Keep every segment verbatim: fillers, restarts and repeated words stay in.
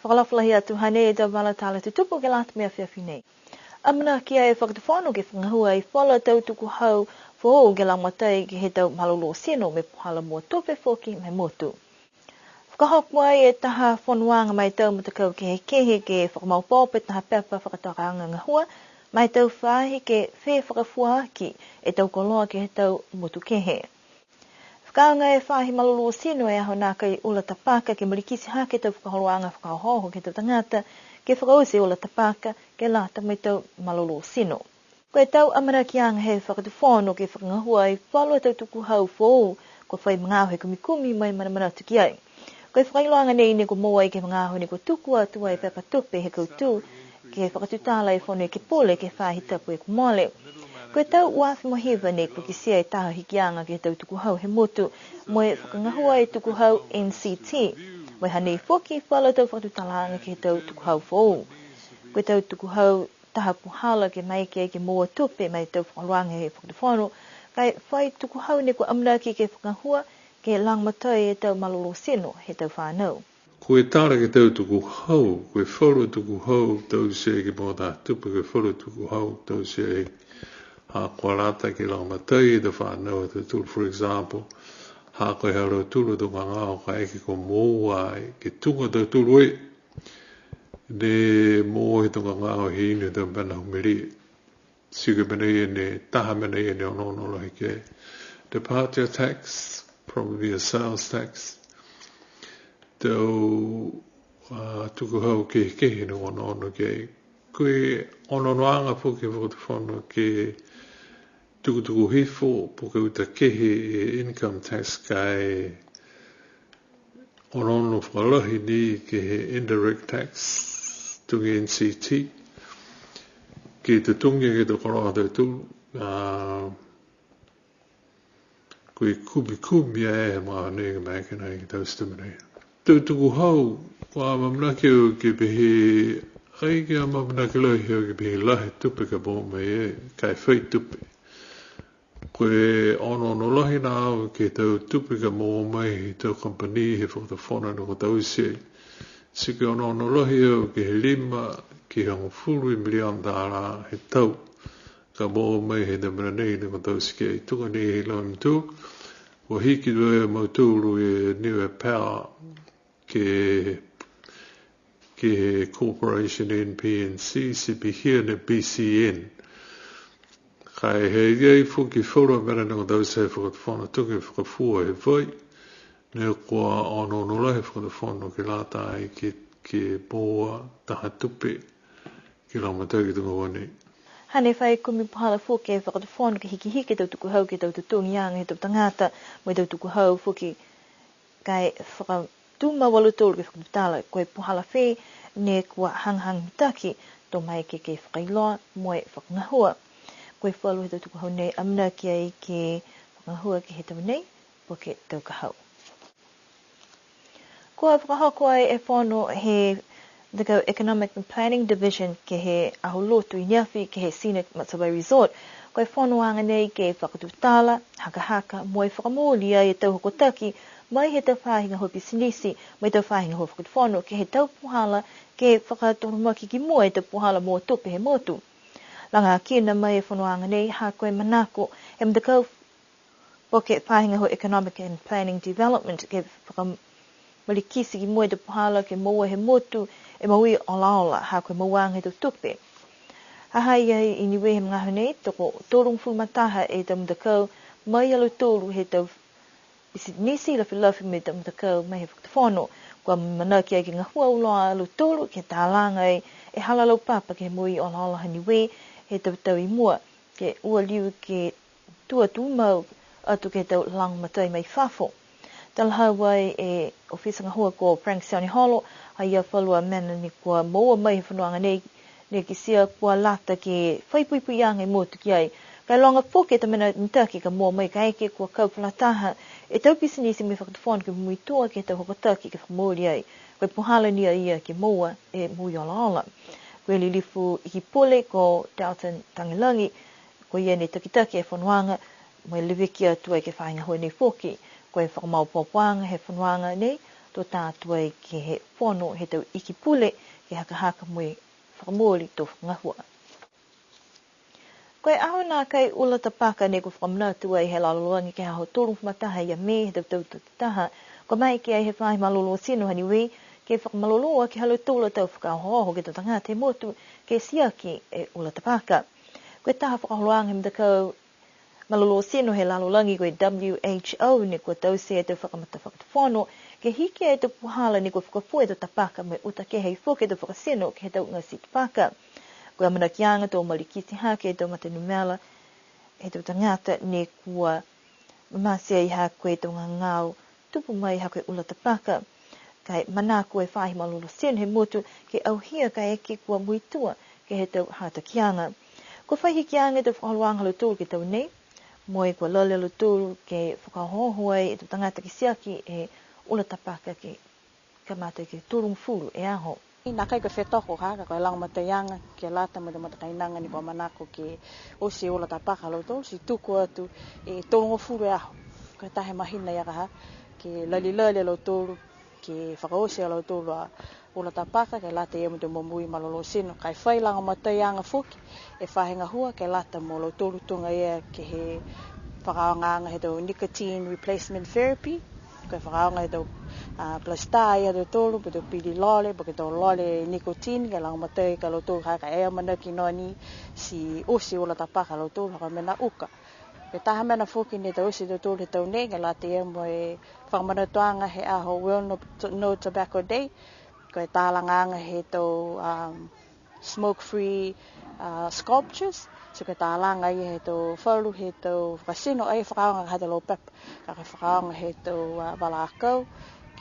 Fakaalofa lahi atu, hanei e tau vala tala tutupu ke lata mo e afiafi nei. Amanaki e Fakatufono ke fakagahua e falu a tau tukuhau foou ke lagomatai ke he tau malolō tino mo e puhala moua tupe foki ma e motu. Fakahoko ai e taha fonoaga ma e tau matakau kehekehe ke fakamaopoopo e taha pepa fakatokaaga gahua ma e tau faahi ke fefakafuaaki e tau koloa ke he tau motu kehe. Fakaaoga e faahi malolō tino e aho nākai ula tapaka ke malikiti hake e tau fakaholoaga fakaohooho ke he tau tagata ke fakaoti e ula tapaka ke lata mo e tau malolō tino. Ko e tau amanakiaga he Fakatufono ke fakagahua e falu a tau tukuhau foou, kua fai magaaho he kumikumi mo e manamanatu ki ai. Ko e fakailoaga nei ne kua moua ai ke he magaaho ne kua tuku atu ai e pepa tupe he kautū, ke fakatutala e Fono Ekepule ke he faahi tapu kua mole. Ko e tau ua afe mo e hiva nei kua kitia e taha hikiaga ke he tau tukuhau he motu, mo e fakagahua e tukuhau N C T. Mo e hanei foki falu a tau fakatutalaaga ke he tau tukuhau foou. Ko e tau tukuhau taha puhala ke maeke ke moua tupe ma e tau fakaholoaga he Fakatufono, ka e fai tukuhau ne kua amanaki ke fakagahua ke lagomatai e tau malolō tino he tau fanau. Ko e tala ke he tau tukuhau, ko e falu a tukuhau taute ke moua taha tupe, ko e falu a tukuhau taute ha kua lata ke lagomatai e tau fanau ha tautolu, for example, ha ko e ha lautolu a tau gagao kaeke kua moua ai ke tuga a tautolu e ne moua he tau gagao he inu he tau mena humelie. Ti ko e mena ia ne, taha mena ia ne onoono lahi ki ai. Departure tax, probably a sales tax. Tau, a, tukuhau kehekehe ne onoono ki ai. Ko e onoonoaga foki he Fakatufono ke tukutuku hifo po ke uta kehe e income tax ka e onoono fakalahi ni ke he indirect tax, tuga e N C T, ke totogi ke he tau koloa ha tautolu, a, ko e kumikumi a e he magaaho nei ke maeke nai ke taute e mena ia. Tau tukuhau, kua amaamanaki au ke pehē, ai ke amaamanaki lahi au ke pehē lahi e tupe ka moua mai e, ka e fai tupe. Ko e onoono lahi na au ke he tau tupe ka moua mai he tau kamupani he Fakatufono ne kua taute ai. Ti ko e onoono lahi au ke he lima ke he hogofulu e miliona tālā he tau ka moua mai he tau mena nei ne kua taute ki ai. Tuga ni he lima tu, kua hiki tuai a mautolu e Niue Power ke, ke he Corporation N P N C, ti pihia ne B C N. Ka e ha i ai foki falu a mena ne kua taute he Fakatufono tuga e fakafua he vai, ne kua onoono lahi e Fakatufono ke lata ai ke, ke moua taha tupe ke lagomatai ke he tau gahua nei. Hane fai kumi puhala foki e Fakatufono ke hikihiki e tau tukuhau ke he tau totogiaga he tau tagata, mo e tau tukuhau foki ka e fakatumau a lautolu ke fakatutala, ko e puhala fē ne kua hagahaga mitaki, to maeke ke fakailoa mo e fakagahua. Ko e falu he tau tukuhau nei amanaki ai ke fakagahua ke he tau nei, po ke tau ka hau. Kua fakahoko ai e fono he Matakau Economic and Planning Division ke he Aho Lotu i neafi ke he Scenic Matavai Resort. Ko e fonoaga nei ke fakatutala, hakahaka, mo e fakamooli ai e tau hokotaki mai he tau faahi gahua pisinisi, mo e tau faahi gahua fakatufono, ke he tau puhala ke fakatolomaki ki mua e tau puhala moua tupe he motu. Lagakina mai e fonoaga nei, ha ko e manako he matakau po ke faahi gahua Economic and Planning Development ke fakamalikiti ki mua e tau puhala ke moua he motu e moui olaola, ha ko e mouaga he tau tupe. Ha ha i ai i Niue he magaaho nei, tokotolugofulu ma taha e tau matakau mai a lautolu he tau pisinisi lafilafi mo e tau matakau mai he fakatufono. Kua amanaki ai ke gahua auloa a lautolu ke talaga ai e hala laupapa ke he moui olaola ha Niue he tau tau i mua, ke ua liu ke tua tumau atu ke he tau lagomatai mai fafo. Talahau ai e ofisa gahua ko Frank Sioneholo, ha ia falu a mena ne kua moua mai he fonoaga nei, ne kitia kua lata ke fai puipuiaga e motu ki ai. Ka e loga foki e tau mena mitaki ka moua mai kaeke kua kau fakalataha e tau pisinisi mo e fakatufono ke muitua ke he tau hokotaki ke fakamooli ai. Ko e puhala ni a ia ke moua e moui olaola. Ko e lilifu iki pule ko Dalton Tagelagi, ko ia ne takitaki e fonoaga, mo e leveki atu ai ke he faahi gahua nei foki. Ko e fakamaopoopoaga he fonoaga nei, To tā atu ai ke he fono he tau iki pule, ke hakahaka mo e fakamooli to gahua. Ko e aho nākai ula tapaka nei kua fakamanatu ai he lalolagi ke he aho tolugofulu ma taha ia Mē he tau tau takitaha. Kua maeke ai he faahi malolō tino ha Niue, ke fakamalolō aki ha lautolu a tau fakaohooho ke he tau tagata he motu, ke siaki e ula tapaka. Ko e taha fakaholoaga he matakau malolō tino he lalolagi ko e W H O ne kua taute e tau fakamatafakatufono, ke hiki e tau puhala ne kua fakafua e tau tapaka mo e uta kehe foki e tau fakatino ke he tau gati tapaka. Ko e amanakiaga to malikiti hake e tau matanumela he tau tagata ne kua mamate ai ha ko e tau gagao tupu mai ha ko e ula tapaka. Ka e manako e faahi malolō tino he motu ke auhia kaeke kua muitua ke he tau hatakiaga. Kua fai hikiaga e tau fakaholoaga ha lautolu ke he tau nei, mo e kua lali a lautolu ke fakaohooho ai e tau tagata ke siaki e ula tapaka ke kamata ke tolugofulu e aho. Nākai ko e fetoko ha, ka ko e lagomataiaga ke lata mo e tau matakainaga ne kua manako ke oti e ula tapaka ha lautolu, ti tuku atu e tolugofulu e aho. Ko e taha e mahina ia ka ha, ke lali lali a lautolu, ke fakaoti a lautolu a ula tapaka, ke lata ia mo e tau momoui malolō tino. Ka e fai lagomataiaga foki e faahi gahua, ke lata mo lautolu tuga ia ke he fakaaogaaga he tau nicotine replacement therapy, ko e fakaaoga he tau, a, plasita ia ha tautolu, po ke tau pili lole, po ke tau lole nicotine, ke lagomatai ki a lautolu ha ka e amanaki noa ni ti oti e ula tapaka ha lautolu, ha ko e mena uka. Ko e taha mena foki ne taute e tautolu he tau nei, ke lata ia mo e fakamanatuaga he aho World No, No Tobacco Day, ko e talagaaga he tau, um, smoke free, uh, sculptures. So ko e talaga ia he tau falu he tau fakatino, ai fakaaoga ha tau laupepa, ka ko e fakaaoga he tau, uh, vala akau,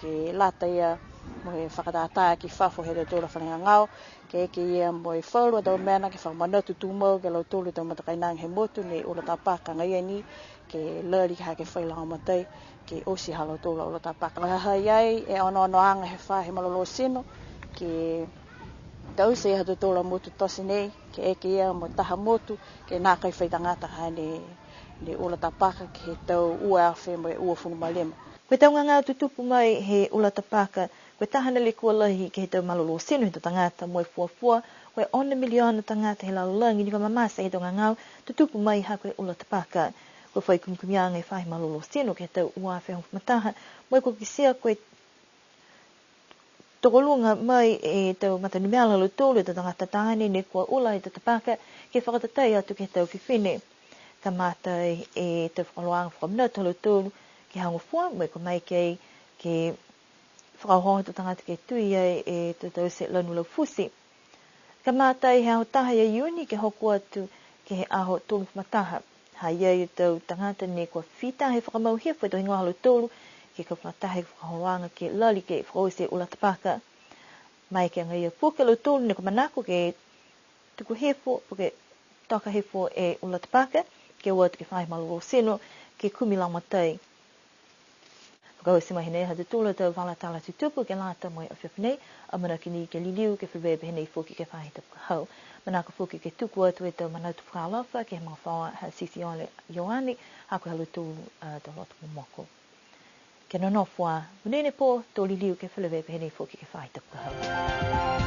ke lata ia mo e fakatātā ki fafo he tautolu a fale gagao, ke eke ia mo e falu a tau mena ke fakamanatu tumau ki a lautolu e tau matakainaga he motu ne ula tapaka agaia ni, ke lali ha ke fai lagomatai ke oti ha lautolu a ula tapaka. Ha ha i ai e onoonoaga he faahi malolō tino, ke taute ha tautolu a motu tote nei, ke eke ia mo taha motu, ke nākai fai tagata ha ne, ne ula tapaka ke he tau ua afe mo e uafulu ma lima. Ko e tau gagao tutupu mai he ula tapaka, ko e taha ne lekua lahi ke he tau malolō tino he tau tagata mo e fuafua, ko e ono miliona tagata he lalolagi ne kua mamate he tau gagao tutupu mai ha ko e ula tapaka. Kua fai kumikumiaga e faahi malolō tino ke he tau ua afe hogofulu ma taha, mo e kua kitia ko e tokoluga mai e tau matanumela ha lautolu e tau tagata taane ne kua ula he tau tapaka ke fakatatai atu ke he tau fifine. Kamata e tau fakaholoaga fakamanatu ha lautolu ke he Aho Gofua, mo e kua maeke ai ke fakaohooho e tau tagata ke tui ai e tau taute lanu laufuti. Kamata he aho taha ia Iuni ke hoko atu ke he aho tolugofulu ma taha. Ha i ai e tau tagata ne kua fita he fakamau hifo e tau higoa ha lautolu, ke kua fakalataha e fakaholoaga ke lali ke fakaoti e ula tapaka. Maeke agaia foki a lautolu ne kua manako ke tuku hifo, po ke toka hifo e ula tapaka, ke o atu ke he faahi malolō tino, ke kumi lagomatai. Fakaoti mai hinei ha tautolu a tau vala tala tutupu ke lata mo e afiafi nei, amanaki ni ke liliu ke feleveia pehē nei foki ke he faahi tapu ka hau. Manako foki ke tuku atu e tau manatu fakaalofa ke he magafaoa ha Sisiole Ioane, ha ko e ha lautolu a tau loto momoko. Ke nonofo ā, monuina e pō, to liliu ke feleveia pehē nei foki ke he faahi tapu ka hau.